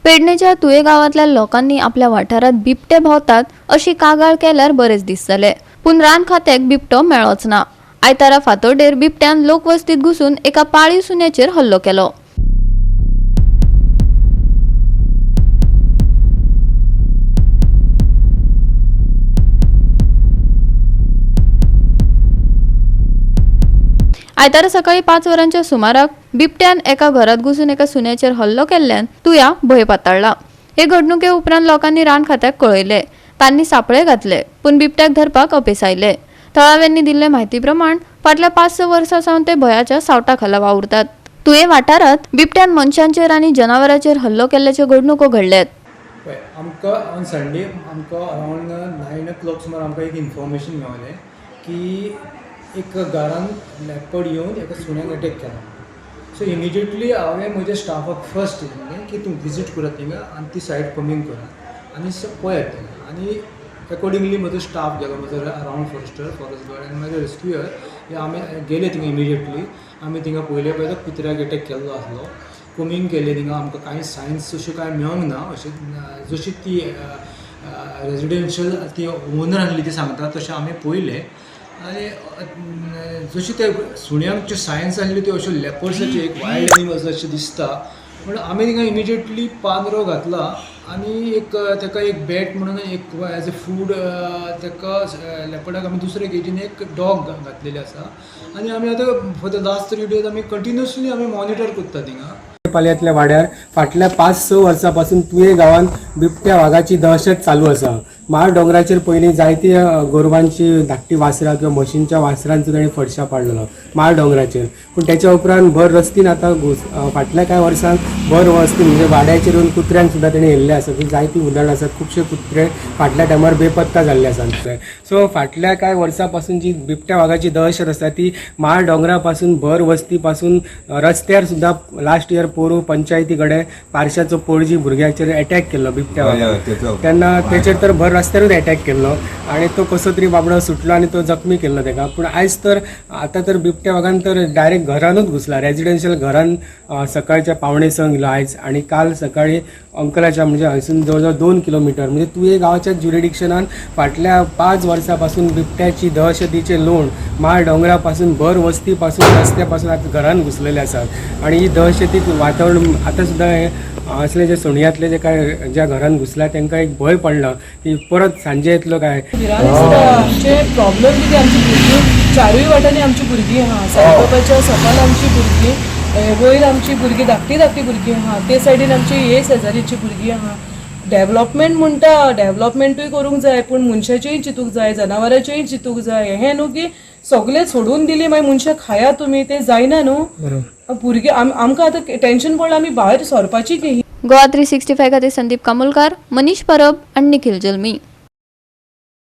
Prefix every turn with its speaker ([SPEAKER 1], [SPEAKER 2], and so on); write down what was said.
[SPEAKER 1] पेडणेच्या तुये गांवांतल्या लोकांनी आपल्या वाठारांत बिबटे भोंवतात अशी कागाळ केल्यार बरेच दीस जाले, पूण रान खात्याक बिबटो मेळ्ळोच ना. आयतारा फांतोडेर बिबट्यान लोकवस्तीत घुसून एका पाळीव सुण्याचेर हल्लो केलो. आयतारा सकाळी 5 वरांच्या सुमाराक बिबट्यान एका घरात घुसून एका सुण्याचेर हल्लो केल्ल्यान तुया भंय पातळ्ळा. हे घडणुके उपरांत लोकांनी रान खात्याक कळयले. तांणी सापळे घातले, पूण बिबट्याक धरपाक अपेस आयले. थळाव्यांनी दिल्ले म्हायती प्रमाण फाटल्या 5-6 वर्सां सावन ते भंयाच्या सावटा खाला वावुरतात. तुये वाठारांत बिबट्यान मनशांचेर आनी जनावरांचेर हल्लो केल्ल्याच्यो घडणुको घडल्यात.
[SPEAKER 2] पळय, आमकां ऑन संडे आमकां अरावंड 9 o'clock सुमार आमकां एक इन्फॉर्मेशन मेवलें की एक घरान लेपर्ड येवन एका सुण्याक अटॅक केला. सो इमिजिएटली हांवें म्हज्या स्टाफाक फर्स्ट सांगलें की तूं विजीट करात थिंगा आनी ती सायड कमींग करात आनी पळयात थिंगा. आनी एकॉर्डिंगली म्हजो स्टाफ गेलो, म्हजो अरावंड फॉरेस्टर, फॉरेस्ट गार्ड आनी म्हजे रेस्क्युअर हे आमी गेले थिंगा. इमिजिएटली आमी थिंगा पयले पळय तो कुत्र्याक अटॅक केल्लो आसलो. कमींग केले थिंगा, आमकां कांय सायन्स अश्यो कांय मेळोंक ना. अशें जशी ती रेजिडेन्शियल ती ओनर आहली ती सांगता तशें आमी पळयलें. आनी जशी ते सुण्यांक ज्यो सायन्स आहल्यो त्यो अश्यो लेपर्साच्यो, एक वायल्ड एनिमल्स अशें दिसता. पूण आमी थिंगा इमिजिएटली पांदरो घातला आनी एक ताका एक बॅट म्हणून एक एज अ फूड ताका लेपर्डाक आमी दुसरे केजीन एक डॉग घातलेले आसा. आनी आमी आतां फॉर the last 3 days आमी कंटिन्युअसली आमी मॉनिटर करता थिंगा.
[SPEAKER 3] पालयांतल्या वाड्यार फाटल्या 5-6 वर्सां पासून तुये गांवांत बिबट्या वागाची दहशत चालू आसा. मार दोंगराचेर पयलीं जायती गोरवांची धाकटी वासरां किंवा म्हशींच्या वासरांचो ताणें फडशा पाडलेलो मार दोंगराचेर. पूण त्याच्या उपरांत भर रस्तीन आतां फाटल्या कांय वर्सांक भर वस्तीन म्हणजे वाड्याचेर येवन कुत्र्यांक सुद्दां तेणें येयल्ले आसा. ती जायतीं उदाहरणां आसात. खुबशे कुत्रे फाटल्या टायमार बेपत्ता जाल्ले आसात. सो फाटल्या कांय वर्सां पासून जी बिबट्या वागाची दहशत आसा ती मार दोंगरा पासून भर वस्ती पासून रस्त्यार सुद्दां लास्ट इयर पोरूं पंचायती कडेन पारशाचो पोळजी भुरग्याचेर एटॅक केल्लो बिबट्या वागान. तेन्ना तेचेर तर भर रस्त्यारूच एटॅक केल्लो आनी तो कसो तरी बाबडो सुटलो आनी तो जखमी केल्लो तेका. पूण आयज तर आतां तर बिबट्या वागान तर डायरेक्ट घरानूच घुसला. रेजिडेन्शियल घरान सकाळच्या 5:45 गेलो आयज. आनी काल सकाळी अंकलाच्या म्हणजे हयसून जवळ जवळ 2 किलोमिटर म्हणजे तुये गांवाच्या ज्युरिडिक्शनान फाटल्या 5 वर्सां पासून बिबट्याची दहशतीचे लोण मार दोंगरा पासून भर वस्ती पासून रस्त्या पासून आतां घरान घुसलेले आसात. आनी ही दहशतीक वातावरण आतां सुद्दां हे असले जे सुणयांतले जे काय ज्या घरान घुसला तांकां एक भंय पडला की परत सांजे येतलो काय.
[SPEAKER 4] भिरांत दिसता. आमचे प्रॉब्लम कितें, आमची भुरगीं चारूय वाटांनी आमची भुरगीं आहा. साईबाबाच्या सकयल आमची भुरगीं, वयर आमची भुरगीं, धाकटी धाकटी भुरगीं आहा. ते सायडीन आमची हे शेजारीची भुरगीं आहा. डेवलपमेंट म्हणटा, डेवलपमेंटूय करूंक जाय, पूण मनशाचेंय चिंतूंक जाय, जनावरांचेंय चिंतूंक जाय. हें न्हू की सगळें सोडून दिली मागीर मनशां खाया तुमी, तें जायना न्हू. भुरगीं आमकां आतां टेंशन पडलां आमी भायर सरपाची की.
[SPEAKER 1] गोवा 365 खातीर संदीप कामोलकार, मनीष परब आनी निखिल जल्मी.